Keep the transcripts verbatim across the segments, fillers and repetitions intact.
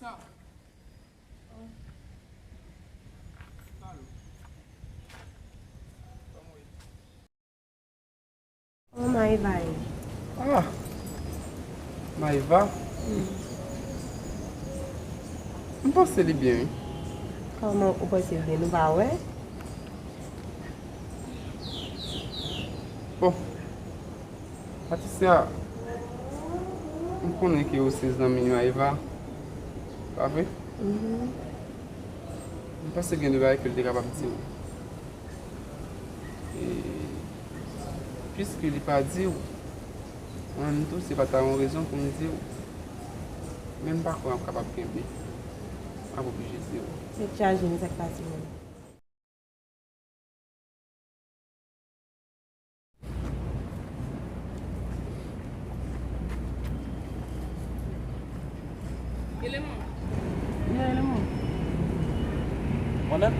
Kòman Maeva ye? Ah, Maeva? M panse li byen, wi. Kòman ou panse l byen? Nou pa wè? Bon, Patricia, m konnen ke ou se zanmi Maeva, pa vre? Mhm. M panse gen de bagay ke l te kapab di w. E, piske li pa di w, mwen menm tou, se pa ta yon rezon pou m di w. Men m pa kwè m ap kapab kenbe. M ap oblije di w. Tèt chaje, men sa k pase menm? Eleman. Yeah, eleman. Mwen menm?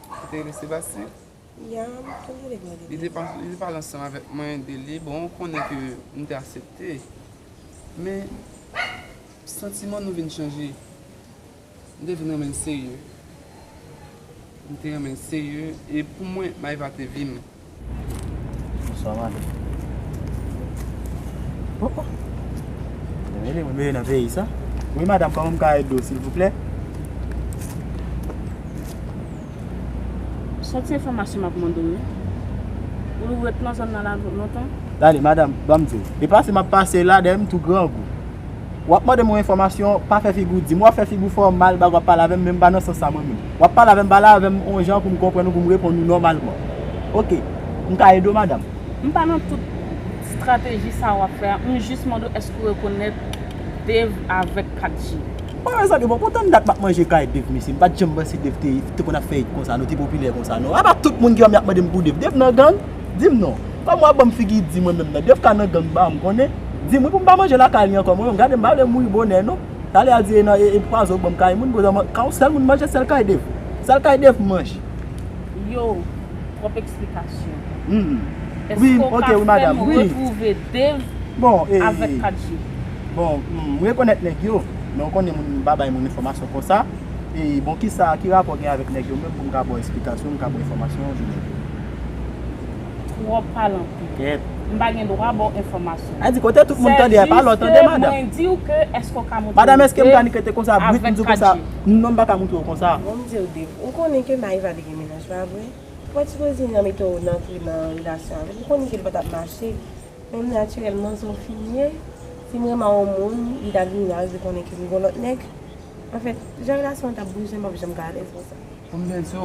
Ou te rele Sebastien? Ya, m te rele Gladys. Li te pa, li te pale ansanm avèk mwen de li. Bon, ou konnen ke m te aksepte. Men, santiman nou vin chanje. M te vin renmen l serye. M te renmen l serye. E pou mwen, Maeva te vi m. Bonswa, madanm. Oh, oh. Mwen mele, mwen mele nan peyi sa. Wi, madanm, kòman m ka ede w, silvouplè? Sòt se enfòmasyon m ap mande w yo. Ou ret nan zòn nan la lontan? Tande, madanm, ban m di w. Deplase m ap pase la, dèyè m tou grangou. W ap mande m yon enfòmasyon, pa fè figi w di m. W ap fè figi w fè w mal, bagay w ap pale avè m, men m pa nan sans sa mwen menm. W ap pale avè m, pale avè m yon jan pou m konprann ou, pou m reponn ou nòmalman. Oke, m ka ede w, madanm? M pa nan tout estrateji sa w ap fè a, m jis mande w èske w rekonèt Dave avèk Kadji. Bon, mezanmi, bon, kontan dat m ap manje kay Dave, mesye. M pa t janm panse Dave te, te konn ap fè hit konsa, non, te popilè konsa, non. Apa tout moun ki wè m y ap mande m pou Dave. Dave nan gang? Di m non. Kòman w ap ban m figi di mwen menm nan? Dave ka nan gang ba m konnen. Di m wi pou m pa manje lakay li ankò. Mwen menm, gade m pa vle mouri bonè, non. Talè a di e nan e, e pwazon w ban m kay moun, pou ka yon sèl moun manje, sèl kay Dave. Sèl kay Dave m manje. Yo, twòp eksplikasyon. Hmm. Èske w ka fè m retwouve Dave avèk Kadji? Bon, m rekonèt nèg yo, men w konnen moun pa bay moun enfòmasyon konsa. E bon, kisa, ki rapò gen avèk nèg yo menm pou m ka ba w eksplikasyon, m ka ba w enfòmasyon de nèg yo? Twòp pale anpil. Kèt. M pa gen dwa ba w enfòmasyon. A di kote tout moun tande a, pale w tande, madanm. Mwen di w ke èske w ka montre Dave avèk Kadji? Madanm, èske m ka annik rete konsa, brit m di w konsa? Non, m pa ka montre w konsa. Bon, m di w, Dave, ou konnen ke Maeva te gen mennaj, pa vre? Ou pa t sipoze nan mete w nan antre nan relasyon avè l. Ou konnen ke l pa t ap mache. Men natirèlman, se yon fi m ye. Si m renmen yon moun, li ta vini la, li konnen ke m gen lòt nèg. Anfèt, jan relasyon an t ap bouje, m p ap janm ka alèz konsa. Pou m byen di w,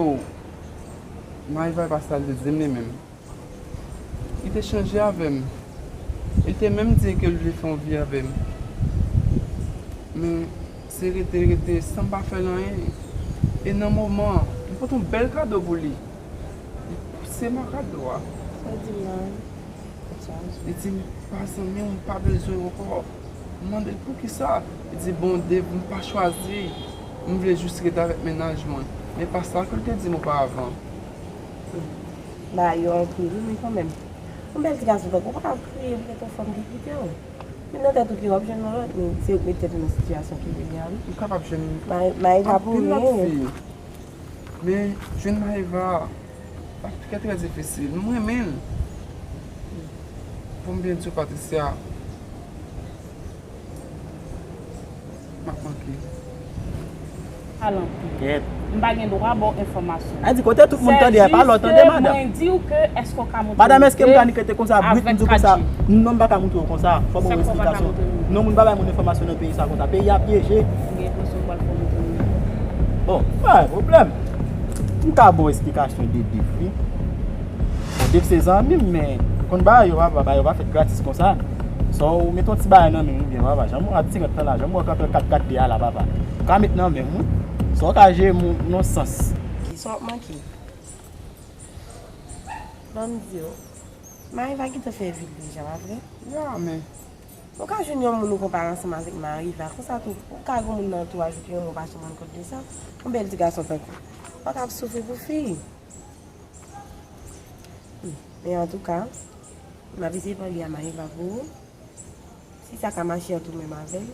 Maeva pa sa l te di m li menm. Li te chanje avè m. Li te menm di ke l vle fè yon vi avè m. Men, se rete, rete, san m pa fè l anyen. E nan moman an, m pote yon bèl kado pou li. Li pouse makado a. Sa w di m la? Li di m, pa zanmi w, m pa bezwen w ankò. M mande l poukisa. Li di, bon, Dave, m pa chwazi. M vle jis rete avèk mennaj mwen. Men pa sa ke l te di m oparavan. Bagay yo anpil, wi, men kanmenm. Yon bèl ti gason tankou w pa ka kriye poutèt yon fanm ki kite w. Men nan tèt ou ke w ap jwenn yon lòt, men se ou k met tèt ou nan sitiyasyon ke w ye a, wi. M kapab jwenn anpil lòt fi. Maeva pou rien. Men jwenn Maeva, ap trè, trè difisil. M renmen l. Pou m byen di w, Patricia, m ap manke. Al anpil. Kèt. M pa gen dwa ba w enfòmasyon. A di kote tout moun tande a, pale w tande, madanm. Sèl jis ke mwen di w ke èske w ka montre Dave avèk Kadji? Madanm, èske m ka annik rete konsa, brit m di w konsa? Non, m pa ka montre w konsa. Fò m ba w eksplikasyon. Non, moun pa bay moun enfòmasyon nan peyi sa konsa. Peyi a pyeje. Gen enpresyon w pral fè w montre m. Bon, pa gen pwoblèm. M ka ba w eksplikasyon de Dave, wi. Bon, Dave se zanmi m, men ou konn bagay yo, papa, bagay yo pa fèt gratis konsa. Sa w met yon ti bagay nan men m, oubyen, papa, jan m wè tirant lan la, jan m wè kanpe kat kat de a la, papa. Ou ka met nan men m, wi. Sa w ka jere m nan sans. Kisa w ap manke? Ban m di w. Maeva gentan fè vi l deja, pa vre? Ya, men. Ou ka jwenn yon moun ou konpare ansanm avèk Maeva. Konsa tou, ou ka gen moun nan antouraj ou ki renmen w pa janm rann kont de sa. Yon bèl ti gason tankou w. Ou pa ka ap soufri pou fi. Hmm. Men antouka, M ap eseye pale a Maeva pou ou. Si sa ka mache ant ou menm avè l,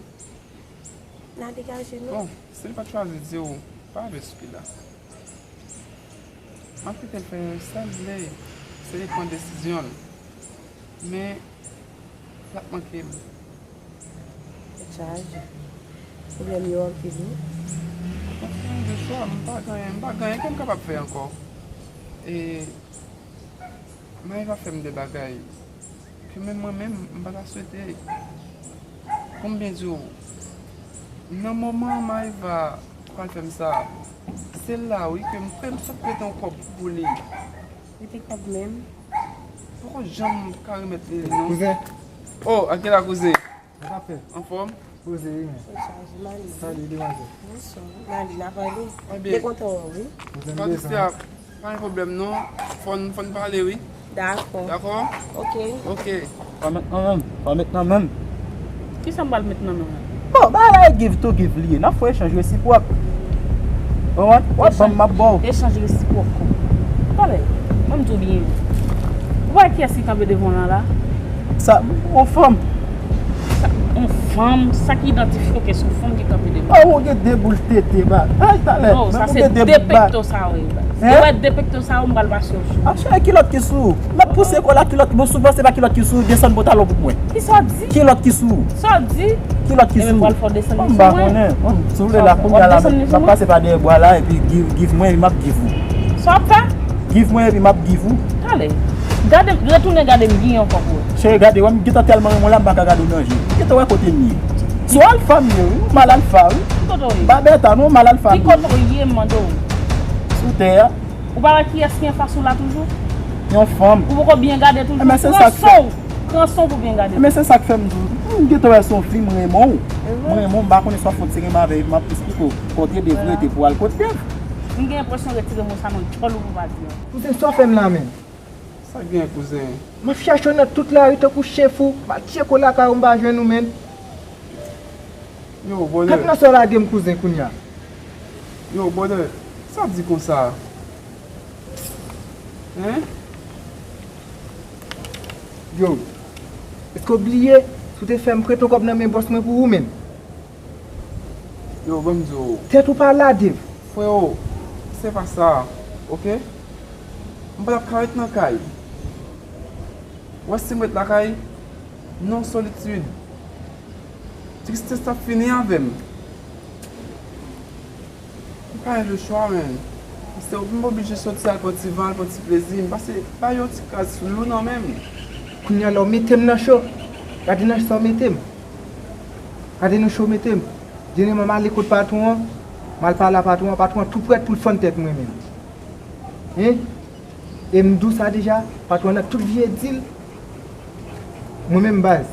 n a degaje nou. Bon, si l pa t chwazi di w, pa ale sou pye la. M ap kite l fè sa l vle, se li k pran desizyon l. Men, l ap manke m. Tèt chaje. Pwoblèm yo anpil, wi. Mwen fini de chwa, m pa gen anyen, m pa gen anyen ke m kapab fè ankò. E, Maeva fè m de bagay ke menm mwen menm, m pa ta swete. Pou m byen di w, nan moman Maeva pral fè m sa, se la wi ke m pre-, m sot prete yon kòb pou li. Prete kòb menm? Poko janm ka remèt li non. Kouzen. Oh, anke la kouzen. Sa k ap fèt? Anfòm? Poze wi men. Tèt chaje, Mali. Salut demwazèl. Bonswa. Mali, n a pale. Ebyen, mwen kontan wè w wi. Kouzen m bezwen. Patricia, pa gen pwoblèm non. Fò n, fò n pale wi. Dakò. Dakò? Ok. Ok. Fò met nan menm. Fò met nan menm. Kisa m pral met nan men w la? Bon, bagay la e give to give li ye. N ap fè echanj resipwòk. Ou konprann? W ap ban m, m ap ba w. Echanj resipwòk. Talè, mwen m di w byen. Ou wè kiyès ki kanpe devan w lan la? Sa, yon fanm. Sa, yon fanm, sa ki idantifye w ke se yon fanm ki kanpe devan w? Oh, ou gen de boul tete, ba. Ay, talè. Non, sa se de pekto sa yo ye, ba. Hein? Ou wè de pekto sa yo, m pral pase w sou. Atchè, kilòt ki sou ou. M ap pouse kò la, kilòt ki, bon, souvan se pa kilòt ki sou ou, desann pantalon pou mwen. Kisa w di? Kilòt ki sou ou. Sa w di? Kilòt ki sou ou. Ebyen, pral fè w desann li sou mwen. M pa konnen. Bon, si w vle la, kounye a la, m ap pase pa dèyè bwa la, epi give, give mwen, epi m ap give ou. Sa w ap fè? Give mwen, epi m ap give ou. Talè. Gade, retounen gade m byen ankò pou wè. Cheri, gade, wè m gentan tèlman renmen w la, m pa ka gade w nan je. Gentan wè kote m ye. Se yon alfa m ye, wi. Yon mal alfa, wi. Ki kote w ye? M pa bèta, non, mal alfa m ye. Ki kote w ye, m mande w? Sou tè a. Ou pa wè kiyès ki anfas ou la toujou? Yon fanm. Ou poko byen gade toujou? Enben, se sa k fè. Pran san w. Pran san w pou byen gade. Enben, se sa k fè m di w. M gentan wè se yon fi, m renmen w. M renmen w, m pa konnen si w ap fè yon ti renmen avè l, epi m ap esplike w kote dev rete pou w al kot dev. M gen enpresyon retire mo sa nan djòl ou pou pa di an. Kouzen, sa w fè m la menm? Sa gen, kouzen? M ap chache w nan tout lari tankou chen fou. M al tcheke w lakay ou, m pa jwenn ou, menn. Yo, brother. Gad nan sa w lage m, kouzen, kounye a. Yo, brother, sa w di konsa? Hein? Yo, èske w bliye si w te fè m prete yon kòb nan men bòs mwen pou ou, menn? Yo, ban m di w. Tèt ou pa la, Dave. Freo, se pa sa, oke? M pa t ap ka ret nan kay. Ou wè si m ret lakay, non, solitid. Tristès t ap fini avè m. M pa gen lechwa, menn. Se m oblije soti al pran ti van, al pran ti plezi. M pase bay yon ti kras lou nan men m. Kounye a la, w mete m nan cho. Gade nan sa w mete m. Gade nan cho w mete m. Dènyèman, m ale kot patwon an. M al pale a patwon an. Patwon an tou prèt pou l fann tèt mwen menm. Hein? E m di w sa deja, patwon nan tout vye dil. Mwen menm baz,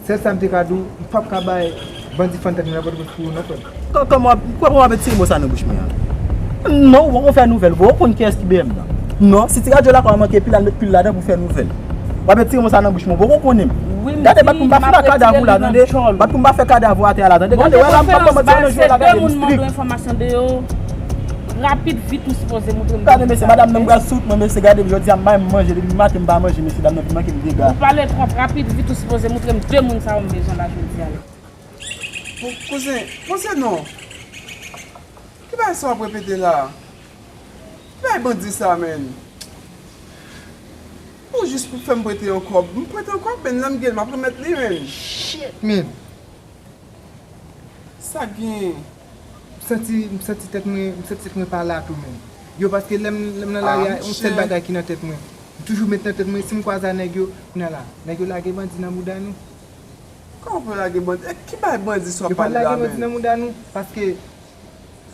sèl sa m te ka di w, m p ap ka bay bandi fann tèt mwen nan Pòtoprens pou ou non, frè m. Kò-, kòman w ap, kòman w ap retire mo sa nan bouch mwen an? Non, ou poko fè nouvèl, ou poko konn kiyès ki B M nan. Non, si ti radyo la kòman manke pil, al met pil ladan pou fè nouvèl. W ap retire mo sa nan bouch mwen, ou poko konnen m. Gade, bat pou m pa fè kadav ou la, tande. Bat pou m pa fè kadav ou atè a la, tande. Gade, wè la, m p ap kòmanse nan jwe la, gade, m strik. Rapid, vit, ou sipoze moutre m de moun sa yo. Gade, mesye, madanm nan pral sou mwen, mesye, gade, jodi a, m pa menm manje, depi maten m pa manje, mesye, dam nan vin manke m dega. Ou pale twòp rapid, vit, ou sipoze moutre m de moun sa yo m bezwen la jodi a la. Bon, kouzen, poze non. Ki bagay sa w ap repete la? Ki bagay bandi sa, menn? Ou jis pou fè m prete yon kòb. M prete yon kòb, menn, lè m gen l, m ap remèt li, menn. Shit, menn. Sa k genyen? M santi, m santi tèt mwen, m santi tèt mwen pa la tou menm. Yo, paske lè m, lè m nan lari a, yon sèl bagay ki nan tèt mwen. M toujou met nan tèt mwen, si m kwaze a nèg yo, kounye a la, nèg yo lage bandi nan mouda nou. Kòman pou yo lage bandi? E ki bay bandi sa w ap pale la menm? Yo pa lage bandi nan mouda nou, paske,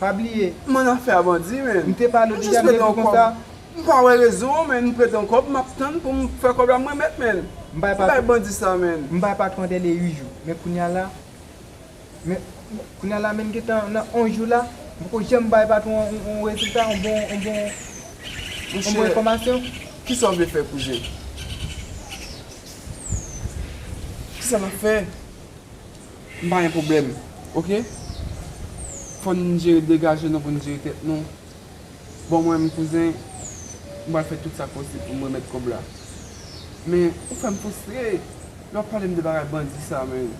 pa bliye. M annafè a bandi, menn. M te pale w deja, m te di w konsa. M pa wè rezon, menn, m prete yon kòb, m ap tann pou m fè kòb la m remèt, menn. M bay patwon, ki bay bandi sa, menn? M bay patwon dèle uit jou. Men kounye a la, Men, kounye a la menm gentan nan onz jou la, m poko janm bay patwon an yon, yon rezilta, yon bon, yon bon, yon bon enfòmasyon. Monchè, kisa w vle fè, kouzen? Kisa n ap fè? M pa gen pwoblèm, oke? Fò n jere, degaje nou pou n jere tèt nou. Bon, mwen menm, kouzen, m pral fè tout sa k posib pou m remèt kòb la. Men, ou fè m fristre. Lè w ap pale m de bagay bandi sa, men.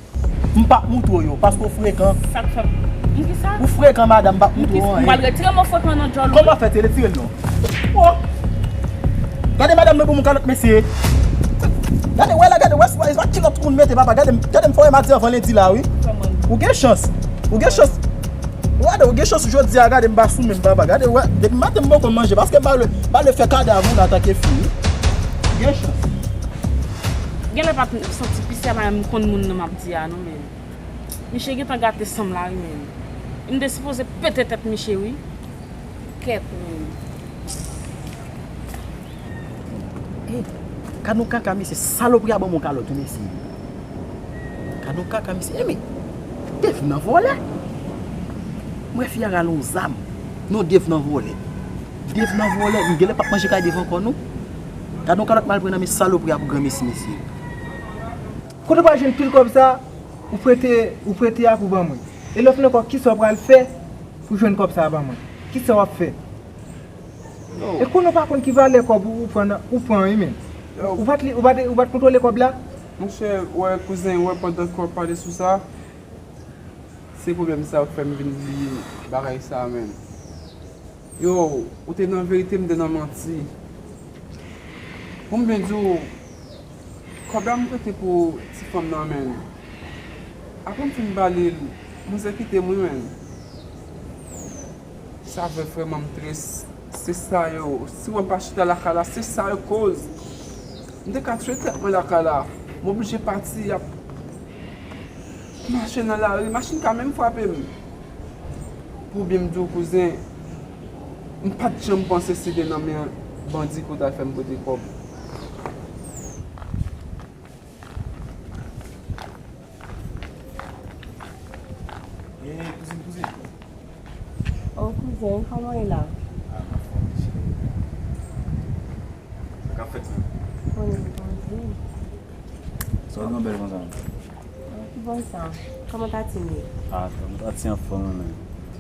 M p ap moutre w yo, paske w frekan. Sa k fè m. M ki sa? Ou frekan, madanm, m p ap moutre w anyen. M pral retire mo frekan nan djòl ou. Kòman w fè, tire, tire l non. Oh! Gade madanm mwen pou mwen kalòt mesye. Gade, wè la, gade, wè, wè, wè kilòt moun mete, papa. Gade, gade m fè w madi anvan lendi la, wi. Ou gen chans. Ou gen chans. Gade, ou gen chans jodi a, gade m pa sou menm, papa. Gade, wè, depi maten m poko manje, paske m pa vle, m pa vle fè kadav ou la antanke fi, wi. Ou gen chans. Genlè pa t santi pis a pa menm konn moun nan m ap di a non men. Miche gentan gate san m la wi men. M te sipoze pete tèt Miche wi. Kèt men. Hey, gad yon kaka mesye, salopri a ban m yon kalòt wi mesye. Gad yon kaka mesye, hey men, Dave nan vòlè. M wè fi a rale yon zam. Non, Dave nan vòlè. Dave nan vòlè, m genlè p ap manje kay Dave ankò non. Gad yon kalòt m al pran nan men salopri a pou granmesi mesye. Kote w pral jwenn pil kòb sa ou prete ou prete a pou ban mwen? E lè w fin ankò, kisa w pral fè pou jwenn kòb sa a ban mwen? Kisa w ap fè? E konnen w pa konn ki valè kòb ou pran nan ou pran wi menm. Ou pa t li ou pa t ou pa t kontwole kòb la? Monchè, wè kouzen, wè pandan ke w ap pale sou sa, se pwoblèm sa yo k fè m vin bliye bagay sa a menm. Yo, ou te nan verite, m te nan manti. Pou m byen di w, kòb la m prete pou ti fanm nan menm. Apre m fin ba li l, manzè kite m wi menm. Sa vrè frèman m tris. Se sa yo. Si w wè m pa chita lakay la, se sa yo koz. M te ka tiye tèt mwen lakay la. M oblije pati, y ap mache nan lari, machin ka menm frape m. Pou byen m di w kouzen, m pa t janm panse se te nan men bandi ke w t al fè m prete kòb. Ey, kouzin, kouzin. Oh, kouzen, kòman w ye la? Ah, m anfòm, wi, cheri. Sa k ap fèt menm? Mwen menm, Bondye. Sa w gen bèl konsa? Oh, ki bò sa? Kòman Tatin ye? Ah, frè m, Tatin anfòm, wi, menm.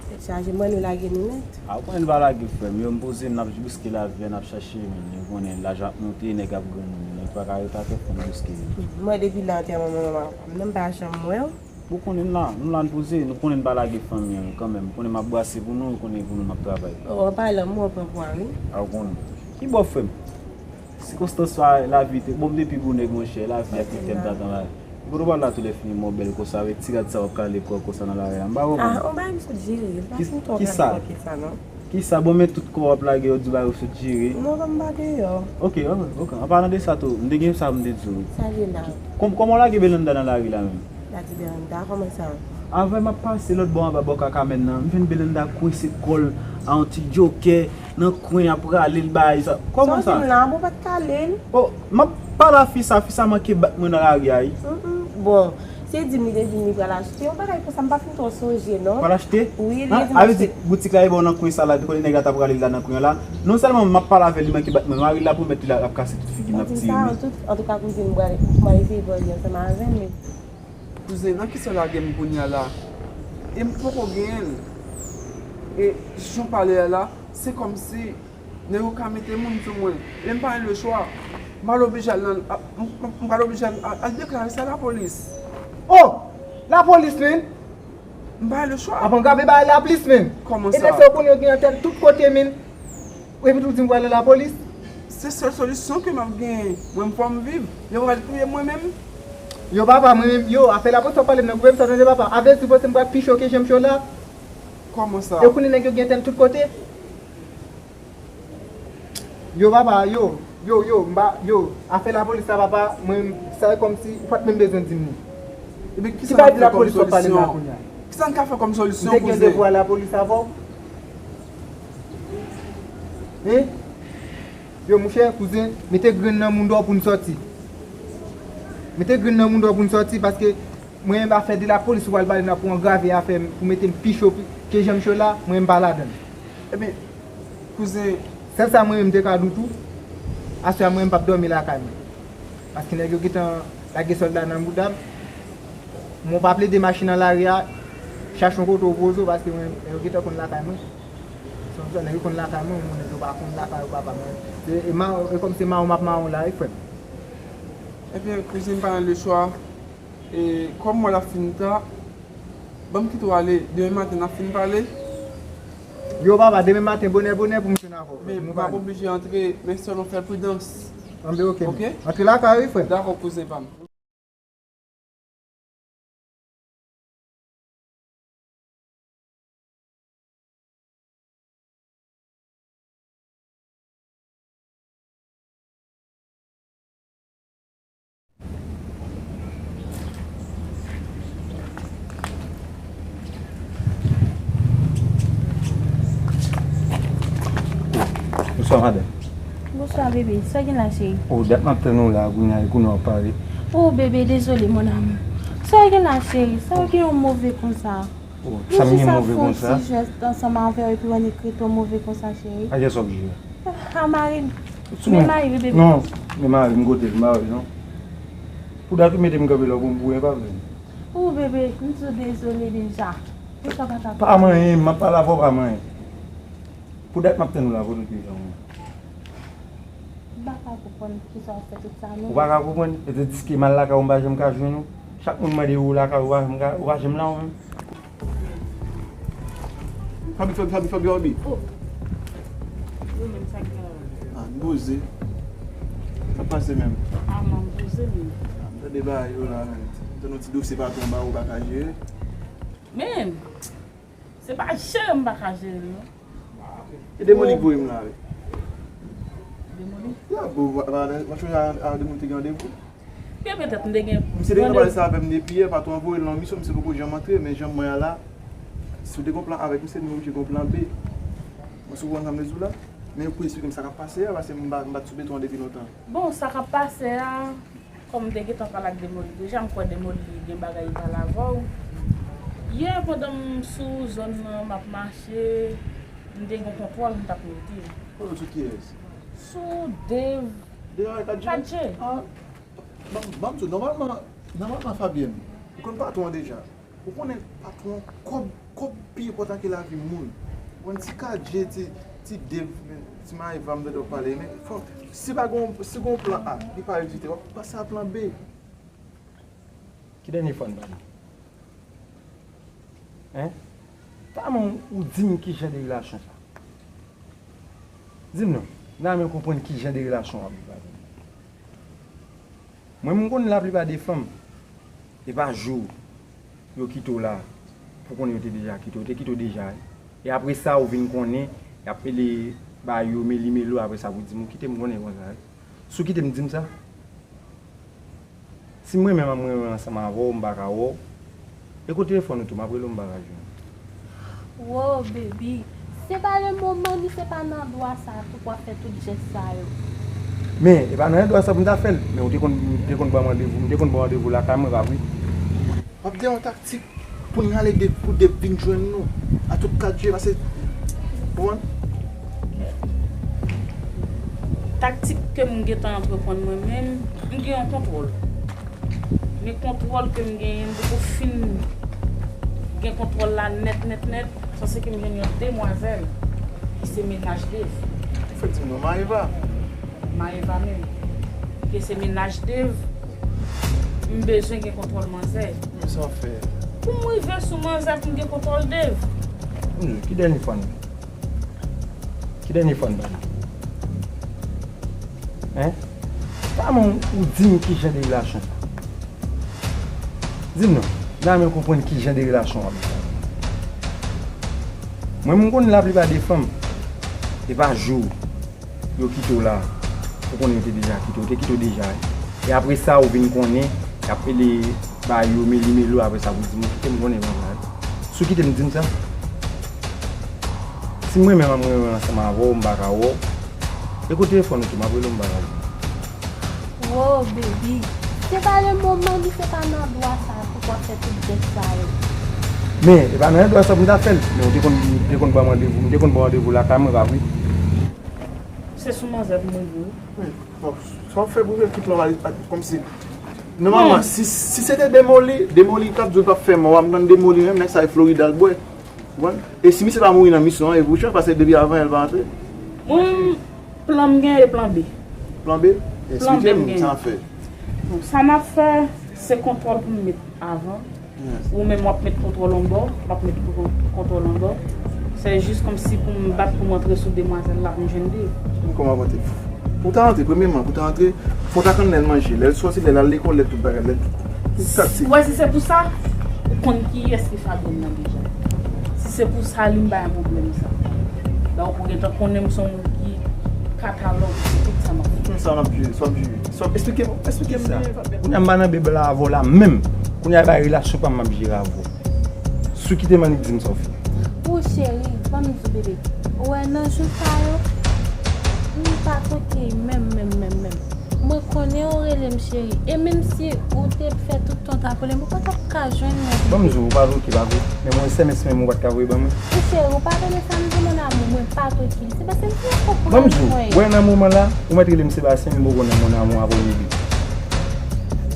Tèt chaje, mwen nou lage nou nèt. Ah, ou konnen n pa lage, frè m. Yo, m poze m, n ap bouske lavi a, n ap chache, menm. Ou konnen, lajan ap monte, nèg ap granmoun, menm. Nèg pa ka rete atè, fò n bouske. M wè depi lè antèman manman m, m pa janm wè w. Ou konnen n la, nou la n poze, nou konnen n pa lage fanmi an kanmenm. Ou konnen m ap brase pou nou, ou konnen e pou nou m ap travay. Oh, anpale m, mwen pran pwa wi. A ou konnen. Ki bò frè m? Sikonstans sa, lavi te, bon m te pi gwo nèg monchè, lavi a kite m t ap travay. Kote w pral la toulèfini mò bèl konsa avèk ti rad sa w ap kale kò w konsa nan lari a, m pa konprann. Ah, on bagay m sot jere, m pa fin twò kale kò ke sa non. Kisa, bon men tout kò w ap lage yo di w bagay ou sot jere. Non, m pa deyò. Ok, ok, ok. An palan de sa tou, m te gen sa pou m te di w. Sa gen la? Kòm, kòman w lage Belanda nan lari la menm? Dadi Belanda, kòman sa? Avè m ap pase lòt bò anba bò Kakamèn nan, m jwenn Belanda kwense kò l a yon ti djokè nan kwen ap rale l bay sa. Kòman sa? Sa w di m la, bon pa t kale l. Oh, m ap pale a fi sa, fi sa manke bat mwen nan lari a wi. Bon, se di m li te di m li pral achte yon bagay konsa, m pa fin twò sonje non. Pral achte? Wi, li te di m achte. Boutik la e bò nan kwen sa la, kote nèg la t ap rale l la nan kwen an la. Non sèlman m ap pale avè l, li manke bat mwen, mari l la pwomèt li ap kase tout figi m ap tiye men. Antouka kouzin, m pral eseye vòlè ansanm avè m men. Kouzen, nan kisa w lage m kounye a la? E m poko genyen l. E jan w pale a la, se kòmsi nèg yo ka mete moun sou mwen. E m pa gen lechwa. M pral oblije al nan, m pral oblije al, al deklare sa lapolis. Oh! Lapolis, menm? M pa gen lechwa. Ap angrave bagay la plis, menm. Kòman sa? E nèg sa yo konnen yo gen antèn tout kote, menm. Epi tou di m pral nan lapolis. Se sèl solisyon ke m ap genyen. Mwen m fò m viv. Yo pral touye m mwen menm. Yo papa, mwen menm, yo, afè lapolis w ap pale m nan, koupe m sa tande papa. Avèti w panse m pral pi cho ke jan m cho la. Kòman sa? Yo konnen nèg yo gen antèn tout kote. Yo papa, yo, yo, yo, m pa, yo, afè lapolis sa papa, mwen, sa e kòmsi ou pa t menm bezwen di m li. Ki bagay di lapolis w ap pale m la kounye a? Kisa n ka fè kòm solisyon, kouzen? M te gen devwa lapolis avè w? Hein? Yo, monchè, kouzen, mete grenn nan moudon w pou n sòti. Mete grenn nan moudon w pou n sòti, paske mwen menm afè de lapolis ou pral pale m la pou angrave afè m, pou mete m pi cho ke jan m cho la, mwen menm m pa ladan l. Ebyen, kouzen. Sèl sa mwen menm m te ka di w tou, aswè a mwen menm m p ap dòmi lakay mwen. Paske nèg yo gentan lage sòlda nan bouda m. Mwen pa plede mache nan lari a, chache yon kote w poze w, paske mwen, nèg yo gentan konn lakay mwen. Se yon jan nèg yo konn lakay mwen, mwen nèg yo pa konn lakay ou papa mwen. E, e kòm se mawon m ap mawon la wi frè m. Ebyen, kouzen m pa nan lechwa. E kòm mwen l ap fin ta, ban m kite w ale, demen maten n ap fin pale. Yo, papa, demen maten, bonè, bonè pou m jwenn avè w. Men, m ap oblije antre, men sèlman fè pridans. Anben, oke. Oke? Antre lakay ou, wi, frè m. Dakò, kouzen pa m. Bonswa, madanm. Bonswa, bebe. Sa w gen la, cheri? Oh, dat m ap tann ou la, kounye a, e kounye a w ap pare. Oh, bebe, dezole, mon amour. Sa w gen la, cheri? Sa w gen yon move konsa? Oh, sa m gen move konsa? Nou jis ap fè yon ti jès ansanm avè w epi w annik rete w move konsa, cheri. A kiyès w ap jwe? A mari m. Men mari m, bebe. Non, men mari m kote l, m pa wè l non. Pou dat ou mete m kanpe la, ou bon pou en pa vle. Oh, bebe, m di w dezole deja. Pou sa pa ka. Pa manyen, m ap pale avè w, pa manyen. Pou dat m ap tann ou la, kote w te ye an? M pa ka konprann kisa w fè tout sa, non. Ou pa ka konprann? E te diske m al lakay ou, m pa janm ka jwenn ou. Chak moun mande ou lakay ou, ou pa janm ka, ou pa janm la, ou menm. Fabi, Fabi, Fabi, Fabi, Fabi. Oh. Ou menm, sa k gen la? Ah, m poze. Sa pase menm? Ah, man, m poze menm. Ah, m tande bagay yo la, menm. M tande yon ti dosye patwon ba ou pa ka jere. Men, se pa jere m pa ka jere l, non. E Demoli k voye m la, wi. Demoli? Ya, bon, w ap chonje a, a Demoli te gen randevou. Gen petèt m te gen. Misye te gen pale sa avè m depi yè, patwon an voye l nan misyon, misye poko janm antre, men jan mwen an la, si w te gon plan avèk misye, nou oblije gon plan B. Mwen si w konprann sa m vle di w la, men pou eksplike m sa k ap pase a, paske m pa, m pa t sou beton an depi lontan. Bon, sa k ap pase a, kòm m te gentan pale ak Demoli deja, m kwè Demoli gen bagay li pale avè w. Yè, pandan m sou zòn nan, m ap mache, m te gen yon kontwòl m t ap mete. Kontwòl sou kiyès? Sou Dave. Dave ak Kadje? Kadje. Ah, ban m, ban m di w, nòmalman, nòmalman, Fabienne, ou konn patwon an deja. Ou konnen patwon, kòb, kòb pi enpòtan ke lavi moun. Ou konn ti Kadje, ti, ti Dave, men, ti Maeva, m tande w ap pale, men fò, si pa gon, si gon plan A, li pa egziste, w ap pase a plan B. Ki dènye fwa n pale? Hein? Kòman ou di m ki jan de relasyon sa? Di m non, m ta renmen konprann ki jan de relasyon w ap viv avè m. Mwen, m konn laplipa de fanm, e pa jou yo kite w la pou konnen yo te deja kite w, yo te kite w deja, wi. E apre sa, ou vin konnen, y ap rele ba yo meli melo, apre sa pou di m ou kite m, konnen konsa, wi. Si w kite m, di m sa. Si m renmen, m renmen ansanm avè w, m pa ka wè w. E kote telefòn ou tou, m ap rele w, m pa ka jwenn ou. Wow, baby. Se pa le moman, ni se pa nan endwa sa a tou pou w ap fè tout jès sa yo. Men, e pa nan endwa sa pou m ta fè l. Men ou te konn, te konn ban m randevou, m te konn ban w randevou lakay mwen, pa vre? W ap gen yon taktik pou n rale Dave, pou Dave vin jwenn nou. A tout kalite, paske, ou konprann? Taktik ke m gentan antreprann mwen menm, m gen yon kontwòl. Men kontwòl ke m genyen, m poko fin gen kontwòl la nèt, nèt, nèt. Sa se ke m jwenn yon demwazèl ki se mennaj Dave. Ou fèk di m non, Maeva. Maeva menm. Ke se mennaj Dave, m bezwen gen kontwòl manzè. Men sa w fè? Pou m rive sou manzè, pou m gen kontwòl Dave. Ki dènye fwa n, ki dènye fwa n pale? Hein? Kòman ou di m ki jan de relasyon sa? Di m non, m ta renmen konprann ki jan de relasyon w ap viv la. Mwen, m konn laplipa de fanm, e pa jou yo kite w la, ou konnen yo te deja kite w, te kite w deja, wi. E apre sa, ou vin konnen, y ap rele ba yo meli melo, apre sa, pou di m ou kite m, konnen konsa, wi. Si w kite m, di m sa. Si m renmen, m renmen ansanm avè w, m pa ka wè w. E kote telefòn ou tou, m ap rele w, m pa ka wè w. Wow, baby. Se pa le moman, ni se pa nan endwa sa a tou pou w ap fè tout jès sa yo. Men, e pa nan endwa sa pou m ta fè l. Men ou te konn, te konn ban m randevou, m te konn ban w randevou lakay mwen, pa vre? Se sou manzè pou m rive, wi. Bon, sa w fè pou w fè ki plan, kòmsi. Nòmalman, si, si se te Demoli, Demoli t ap di w l p ap fè mò, w ap tann Demoli menm, nèg sa e Florida l bwè. Ou konprann? E si misye pa mouri nan misyon an, e pou chans, paske depi avan yè l pa antre. Mwen, plan m gen e plan B. Plan B? Plan B m gen. Eksplike m sa w fè. Sa m ap fè, se kontwòl pou m met avan. Ou menm w ap met kontwòl yon bò, m ap met kontwòl yon bò. Se jis kòmsi pou m bat pou m antre sou demwazèl la pou m jwenn de. Kòman w ap antre? Pou w ta antre, premyèman, pou w ta antre, fò w ta konn lè l manje, lè l sòti, lè l al lekòl, lè tout bagay, lè tout. Tout sa ti. Wè, si se pou sa, ou konn kiyès ki fadon nan deja. Si se pou sa, li m pa gen pwoblèm sa. Donk, ou gentan konnen m se yon moun ki katalòg tout sa m ap fè. Tout sa m ap jere, sa w ap jere. Sa w ap esplike m, esplike m byen, Fabien. Kounye a m pa nan bebe la avè w la menm. Kounye a e pa relasyon pa m m ap jere avè w. Si w kite m annik di m sa w fè. Ou cheri, ban m di w bebe. Ou wè nan jou sa yo, m pa twoke menm, menm, menm, menm. Mwen konnen ou rele m cheri. E menm si ou te fè tout tan w t ap rele m, ou pa t ap ka jwenn mwen bebe. Ban m di w, ou pa twoke, pa vre? Men mwen S M S menm ou pa t ka voye ban mwen? Ou cheri, ou pa tande sa m di mon amour, mwen pa twoke. Se paske m te konprann mwen. Ban m di w, wè nan moman la, ou mèt rele m Sebastien, men m poko nan mon amour avè w bebe.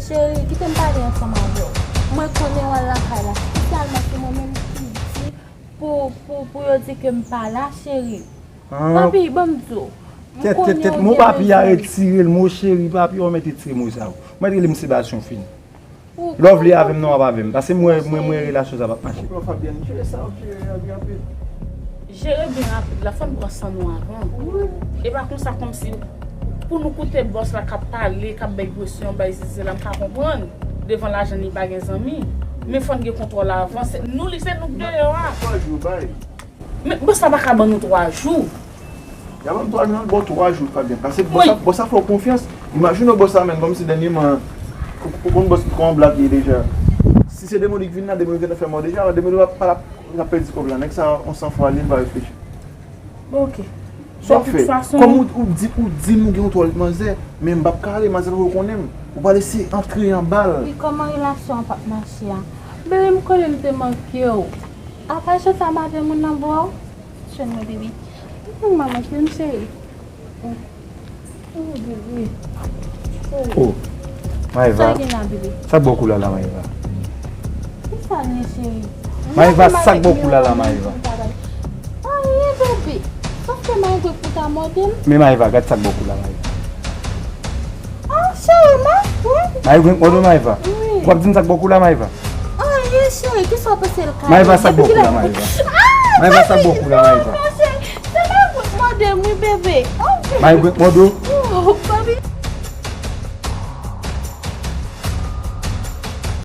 Cheri, kite m pale ansanm avè w. Mwen konnen w al lakay la, espesyalman se mwen menm ki di pou, pou, pou yo di ke m pa la, cheri. Papi, ban m di w. Kèt, kèt, kèt, mo papi a retire l, mo cheri, papi, ou mèt retire mo sa yo. Ou mèt rele m Sebastien fini. Lè w vle avè m, non, w ap avè m. Paske mwen, mwen, mwen, relasyon sa p ap mache. Jere byen rapid la, fò n pran san nou avan. E pa konsa kòmsi pou nou koute bòs la k ap pale, k ap bay presyon, bay sesi sela, m ka konprann. Devan lajan li pa gen zanmi. Men fò n gen kontwòl avan. Se nou li, se nou k deyò a. Men bòs la pa ka ban nou twa jou. Y a ban m twa jou, nan, bon, twa jou, Fabien. Paske bòs la, bòs la fè w konfyans. Imajine w bòs la, menm, kòmsi dènyèman, ou, ou konn bòs, kòman blag ye deja. Si se Demonik vin la, Demonik gentan fè mò deja, Demonik pa, pa, pa pèdi kòb la. Nèg sa, on san fwa li, li pa reflechi. Bon, ok. Sa w ap fè? Kòm ou, ou di, ou di m ou gen yon twòl manzè, men m p ap ka ale, manzè pa pou konnen m. Ou pale se antre anba l. E kòman relasyon an p ap mache a? Bebe, m konnen m te manke w. Apa jan sa maten moun nan bò? Jwenn mwen, bebe. Ou tèlman manke m, cheri. Oh, bebe. Oh. Maëva. Sa gen la, bebe? Sa k ba w koulè la, Maëva? Kisa l ye, cheri? Maëva, sa k ba w koulè la, Maëva? Anyen, bebe. Sòf ke Maëva pou ta mòde m. Men Maëva, gad sa k ba w koulè la, Maëva. Ah, cheri, Maëva. Maëva, mòde w, Maëva. Wi. W ap di m sa k ba w koulè la, Maëva? Anyen, cheri, kisa w panse l ka ye? Maëva, sa k ba w koulè la, Maëva? Ah, Maëva, sa k ba w koulè la, Maëva? Cheri, se Maëva k mòde m, wi, bebe. Oh, bebe. Maëva, mòde w? Oh, papi.